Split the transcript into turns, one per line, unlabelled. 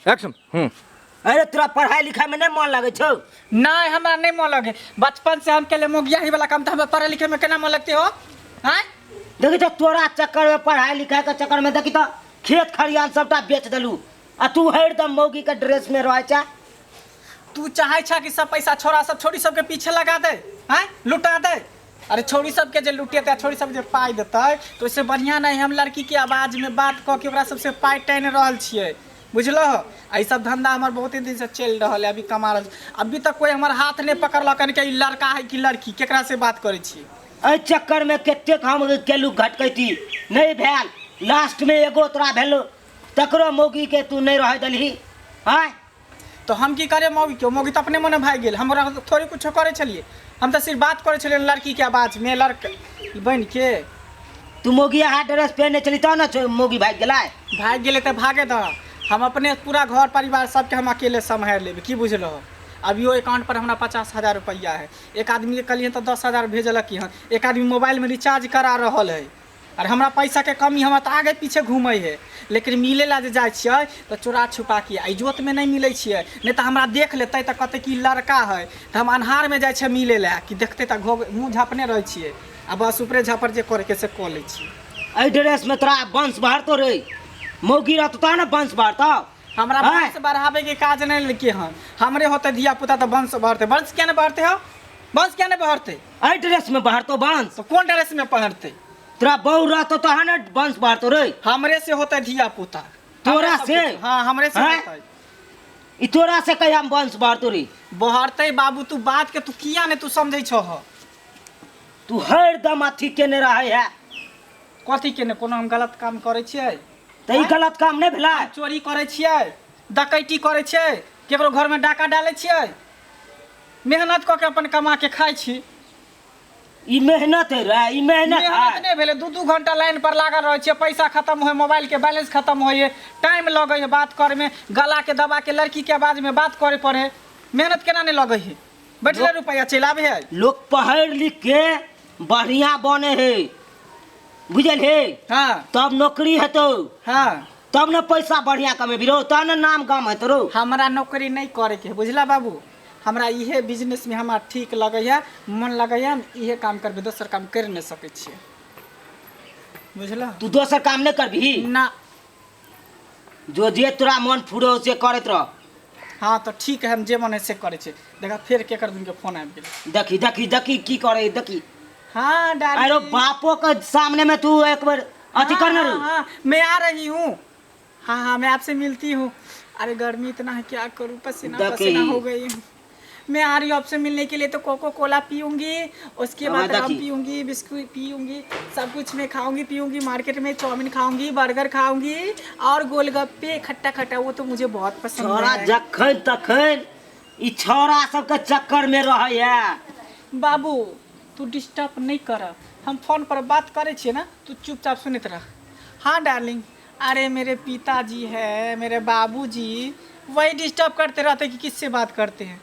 Action. हूँ।
अरे, तोरा पढ़ाई लिखाई में नहीं मन लगे छौ?
नहीं, हमरा नहीं मन लगे। बचपन से हम केले मोगिया ही वाला काम, तो हमरा पढ़े लिखे में केना मन लगते हो? आँय?
देखी तो, तोरा चक्कर में, पढ़ाई लिखाई के चक्कर में, देखी तो, खेत खरियान सबटा बेच देलू आ तू हरदम मौगी के ड्रेस में रहे छा।
तू चाहे छा कि सब पैसा छोरा सब छोरी सबके पीछे लगा दे, आँय, लुटा दे? अरे, छोरी सबके जे लुटेतै, छोरी सब जे पाइ देतै, तऽ ओहिसँ बढ़िआँ नहि हम लड़कीके आवाजमे बात कऽ के ओकरा सबसँ पाइ टानि रहल छियै, बुझलहो? आ ई सब धंधा हमर बहुते दिनसँ चलि रहल है। अभी कमा रहल छी। अभी तक कोई हमर हाथ नहि पकड़लक हन कि ई लड़का है कि लड़की, केकरा से बात करै छी।
एहि चक्कर में कतेक हम केलू घटकैती, नहीं भेल। लास्ट में एगो तोरा भेलो, तकरो मौगी के तू नहीं रह देलही, आँय?
तऽ हम की करे मौगी के? मौगी तऽ अपने मने भागि गेल। हम ओकरा थोड़े कुछो करै छलियै, हम तऽ सिर्फ बात करै छलियै लड़कीके आवाजमे लड़का बनि के।
तू मौगी अहाँ ड्रेस पहिरने छली तब ने मौगी भागि गेलै।
भागि गेलै तऽ भागे दह। हम अपने पूरा घर परिवार सबके हम अकेले सम्हारि लेबै, की बुझलहो? अभियो अकाउंट पर हमरा 50,000 रुपैआ है। एक आदमीके कहलियै तऽ 10,000 भेजलक हन। एक आदमी मोबाइलमे रिचार्ज करा रहल है। और हमरा पैसा के कमी, हमरा तऽ आगे पीछे घूमै है, लेकिन मिले ला जे जाइ छियै तऽ चोरा छुपा के, इजोतमे नहि मिलै छियै, नहि तऽ हमरा देख लेतै तऽ कहतै कि लड़का है। तऽ हम अन्हारमे जाइ छियै मिले ला कि देखतै तऽ घो मुँह झाँपने रहै छियै आ बस ऊपरे झापर जे करैके से कऽ लै छियै।
एहि ड्रेस में तोरा वंश बढ़तो रे? मौगी रहतो तहन ने वंश बढ़तो।
हमरा
आँय?
वंश बढ़ाबे के काज नहि लेके हन। हमरे होते धिया पुता तऽ वंश बढ़तै। वंश किया नहि बढ़तै हो? वंश किया नहि बढ़तै?
एहि ड्रेस में बढ़तो वंश?
तऽ कोन ड्रेस में पहनतै?
तोरा बहू रहतो तहन ने वंश बढ़तो रे।
हमरे से होते धिया पुता।
तोरा
हमरे सब
से?
कुछ। हाँ, हमरे से
आँय?
होतै।
ई तोरा से कहिया हम वंश बढ़तो रे?
बढ़तै बाबू। तू बात के तू किया नहि तू समझै छह?
तू हरदम अथी केने रहे है।
कथी केने? कोनो हम गलत काम करै छियै?
तऽ ई गलत काम नहि भेलै?
चोरी करै छियै? डकैती करै छियै? केकरो घरमे डाका डालै छियै? मेहनत कऽ के अपन कमा के खाइ छी।
ई मेहनत है रे? ई मेहनत
मेहनत
है?
नहि भेलै? 2-2 घंटा लाइन पर लागल रहै छियै, पैसा खत्म होइ, मोबाइल के बैलेंस खत्म होइए, टाइम लगै है बात करैमे, गला के दबा के लड़की के आवाजमे बात करे पड़े। मेहनत केना नहि लगै है? बैठले रुपैआ चलि आबै है?
लोग पढ़ लिख के बढ़िया बने है, बुझल हे? तब नौकरी हेतौ। तब ने पैसा बढ़िया कमेबी रो, तब ने नाम गाम हेतौ रो।
हमरा नौकरी नहि करैके है, बुझला बाबू? हमरा इहे बिजनेसमे हमरा ठीक लगैए, मन लगैए। हम इहे काम करबै, दोसर काम करि नहि सकै छियै, बुझला?
तू दोसर काम नहि करबिही?
ना।
जो जे तोरा मन फुरो से करैत रह।
हाँ, तऽ ठीक है, हम जे मन है से करै छी। देखा, फेर केकर दिनके फोन आबि गेलै।
देखी, देखी, देखी, की करे, देखी।
हाँ
अरे
डार्लिंग।
बापो के सामने में तू एक बार अथी करने
हाँ,
रू।
हाँ, मैं आ रही हूँ। हाँ हाँ, मैं आपसे मिलती हूँ। अरे, गर्मी इतना है, क्या करूँ, पसीना
देखी।
पसीना हो गई हूँ। मैं आ रही हूँ आपसे मिलने के लिए, तो कोको कोला पीऊंगी, उसके
हाँ,
बाद रम
देखी।
पीऊंगी, बिस्कुट पीऊंगी, सब कुछ मैं खाऊंगी पीऊंगी। मार्केट में चाउमीन खाऊंगी, बर्गर खाऊंगी और गोलगप्पे खट्टा खट्टा, वो तो मुझे बहुत पसंद
छोरा
है।
जखन तखन ई छोरा सबके चक्कर में रहे है।
बाबू, तू डिस्टर्ब नहीं कर। हम फोन पर बात करे छियै ना, तू चुपचाप सुनैत रह। हाँ डार्लिंग। अरे, मेरे पिताजी है, मेरे बाबूजी, वही डिस्टर्ब करते रहते कि किससे बात करते हैं।